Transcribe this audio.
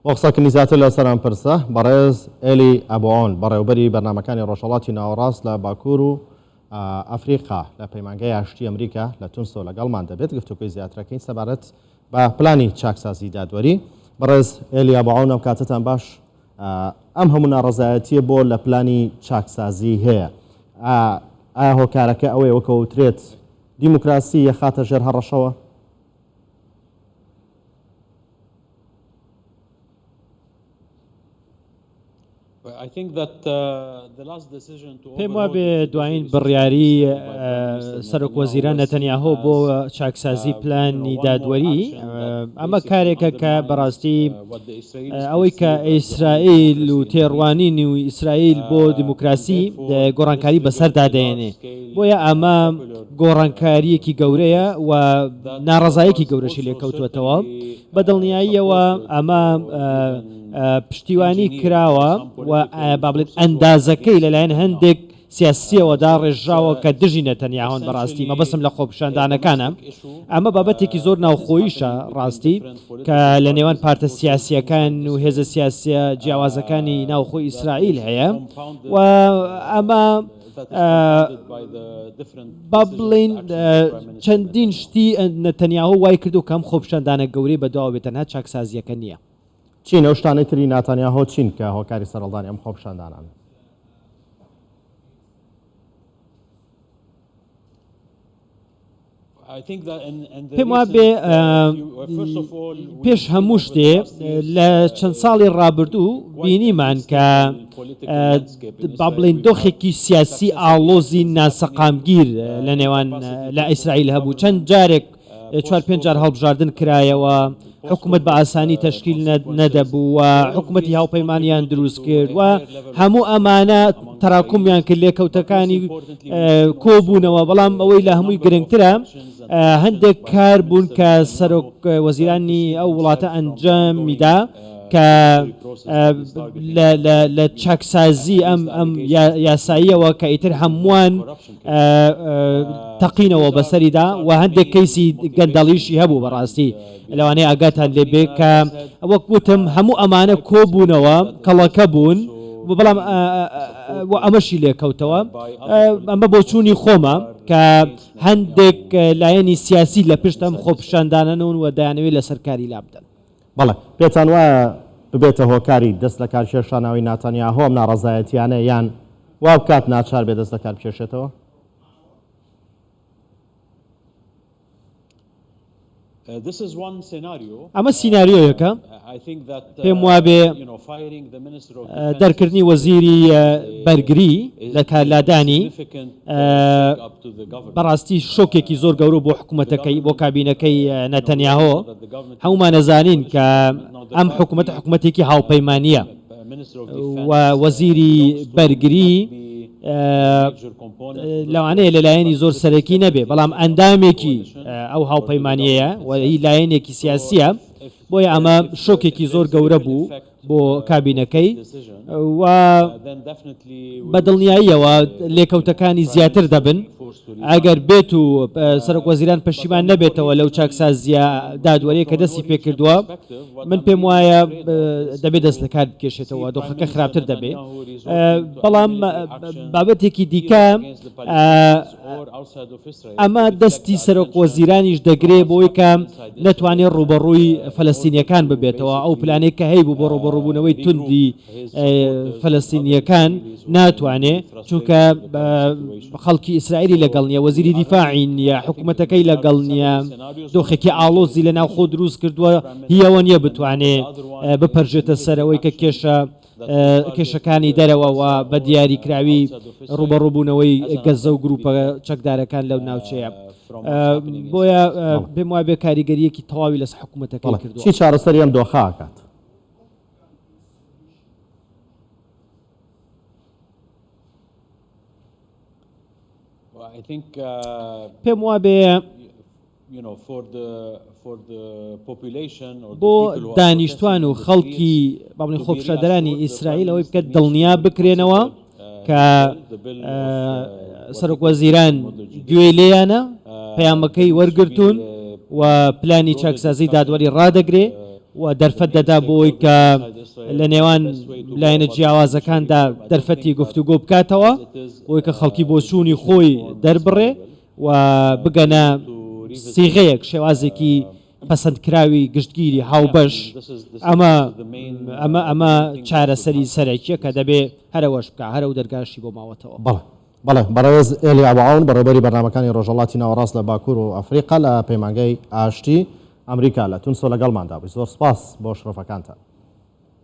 بۆ قسەکردنی زیاتر لەسەر ئەم پرسە، بەڕێز ئێلی ئەبوعۆن، بەڕێوەبەری بەرنامەکانی ڕۆژهەڵاتی ناوەڕاست لە باکوور و ئەفریقا لە پەیمانگای ئاشتی ئەمریکا لە تونسەوە لەگەڵمان دەبێت، گفتوگۆی زیاتر ئەکەین سەبارەت بە پلانی چاکسازی دادوەری. بەڕێز ئێلی ئەبوعۆن، ئەم کاتەتان باش. ئەم هەموو ناڕەزایەتییە بۆ لە پلانی چاکسازی هەیە؟ ئایا هۆکارەکە ئەوەیە وەک ئەوترێت دیموکراسی یەخاتە ژێر هەڕەشەوە؟ پێم وابێ دوایین بڕیاری سەرۆک وەزیران نەتەنیاهۆ بۆ چاکسازی پلانی دادوەری ئەمە کارێکە کە بەڕاستی ئەوەی کە ئیسرائیل و تێڕوانینی و ئیسرائیل بۆ دیموکراسی گۆڕانکاری بەسەردا دەێنێ بۆیە ئەمە گۆڕانکارییەکی گەورەیە و ناڕەزایەکی گەورەشی لێکەوتووەتەوە. بە دڵنیاییەوە ئەمە پشتیوانی کراوە و با بڵێن ئەندازەکەی لەلایەن هەندێک سیاسییەوە داڕێژراوە کە دژی نەتەنیاهۆن بەڕاستی مەبەستم لە خۆپیشاندانەکانە. ئەمە بابەتێکی زۆر ناوخۆییشە ڕاستی کە لە نێوان پارتە سیاسییەکان و هێزە سیاسییە جیاوازەکانی ناوخۆی ئیسرائیل هەیە و ئەمە با بڵێین چەندین شتی نەتەنیاهۆ وای کردو کەم خۆپیشاندانە گەورەی بەدواوە بێت تەنها چاکسازییەکە نییە. چین ئەو شتانەی تری ناتانیاهۆ چین کە هۆکاری سەرهەڵدانی ئەم خۆپیشاندانانەن؟ پێم وابێ پێش هەموو شتێ لە چەند ساڵی ڕابردوو بینیمان کە با بڵێین دۆخێکی سیاسی ئاڵۆزی ناسەقامگیر لە نێوان لە ئیسرائیل هەبوو چەند جارێک چوار پێنج جار هەڵبژاردن کرایەوە، حکومەت بە ئاسانی تەشکیل نەدەبوو و حکومەتی هاوپەیمانیان دروست کرد و هەموو ئەمانە تەراکومیان کرد لێکەوتەکانی کۆبوونەوە، بەڵام ئەوەی لە هەمووی گرنگترە هەندێک کار بوون کە سەرۆک وەزیرانی ئەو وڵاتە ئەنجامیدا کە لە چاکسازی ئەم ئەم یاساییەوە کە ئیتر هەمووان تەقینەوە بەسەریدا و هەندێک کەیسی گەندەڵیشی هەبوو بەڕاستی لەوانەیە ئاگاتان لێ بێ کە وەک وتم هەموو ئەمانە کۆبوونەوە کەڵەکە بوون بەڵام ئەمەشی لێکەوتەوە ئەمە بۆچوونی خۆمە کە هەندێک لایەنی سیاسی لە پشت ئەم خۆپیشاندانەن و دەیانەوێت لەسەر کاری لابدەن. بەڵێ، پێتان وایە ببێتە هۆکاری دەست لەکارکێشانەوەی ناتانیاهۆ ئەم ناڕەزایەتییانە یان وا بکات ناچار بێت دەست لەکار بکێشێتەوە؟ ئەمە سیناریۆیەکە، پێم وابێ دەرکردنی وەزیری بەرگری لە کارلادانی بەڕاستی شۆکێکی زۆر گەورە بۆ حکوومەتەکەی بۆ کابینەکەی نەتەنیاهۆ هەمومان ئەزانین کە ئەم حکوومەتە حکوومەتێکی هاوپەیمانییە و وەزیری بەرگری لەوانەیە لە لایەنی زۆر سەرەکی نەبێ بەڵام ئەندامێکی ئەو هاوپەیمانیەیە و هی لایەنێکی سیاسیە بۆیە ئەمە شۆکێکی زۆر گەورە بوو بۆ کابینەکەی و بە دڵنیاییەوە لێکەوتەکانی زیاتر دەبن ئەگەر بێت و سەرۆک وەزیران پەشیمان نەبێتەوە لەو چاکسازیە دادوەریە کە دەستی پێکردووە من پێم وایە دەبێت دەست لە کار بکێشێتەوە دۆخەکە خراپتر دەبێت بەڵام بابەتێکی دیکە ئەمە دەستی سەرۆک وەزیرانیش دەگرێ بۆی کە نەتوانێت ڕووبەڕووی فەلەستینیەکان ببێتەوە ئەو پلانێک کە هەیبوو بۆ ڕووبەڕووبوونەوەی توندی فەلەستینیەکان ناتوانێ چونکە خەڵکی ئیسرائیلی لەگەڵ نییە وەزیری دیفاعی نییە حکوومەتەکەی لەگەڵ نییە دۆخێکی ئاڵۆزی لە ناوخۆ دروست کردووە هیەوە نییە بتوانێ بپەرژێتە سەرەوەی کە کێشە کێشەکانی دەرەوە و بە دیاریکراوی ڕووبەڕووبوونەوەی گەزە و گروپە چەکدارەکان لەو ناوچەیە. بۆیە پێم وابێ کاریگەریەکی تەواوی لەسەر حکوومەتەکەی کردووە. چی چارەسەری ئەم دۆخە ئەکات؟ پێم وابێ بۆ دانیشتوان و خەڵکی با بڵێین خۆپیشاندەرانی ئیسرائیل ئەوەی بکە دڵنیا بکرێنەوە کە سەرۆک وەزیران گوێی لێیانە پەیامەکەی وەرگرتوون و پلانی چاکسازی دادوەری ڕادەگرێ. و دەرفەت دەدا بۆی کە لە نێوان لایەنە جیاوازەکاندا دەرفەتی گفتوگۆ بکاتەوە بۆی کە خەڵکی بۆچوونی خۆی دەربڕێ و بگەنە سیغەیەک، شێوازێکی پەسەندکراوی گشتگیری هاوبەش، ئەمە ئەمە ئەمە چارەسەری سەرەکیە کە دەبێ هەر ئەوەش بکا، هەر ئەو دەرگاشی بۆ ماوەتەوە. بەڵێ بەڵێ بەڕێز ئێلی ئەبو عەون بەڕێوبەری بەرنامەکانی ڕۆژهەڵاتی ناوەڕاست لە باکوور و ئەفریقا لە پەیمانگای ئاشتی ئەمریکا لە تونسەوە لەگەڵماندا بووی، زۆر سوپاس بۆ شرۆڤەکانتان.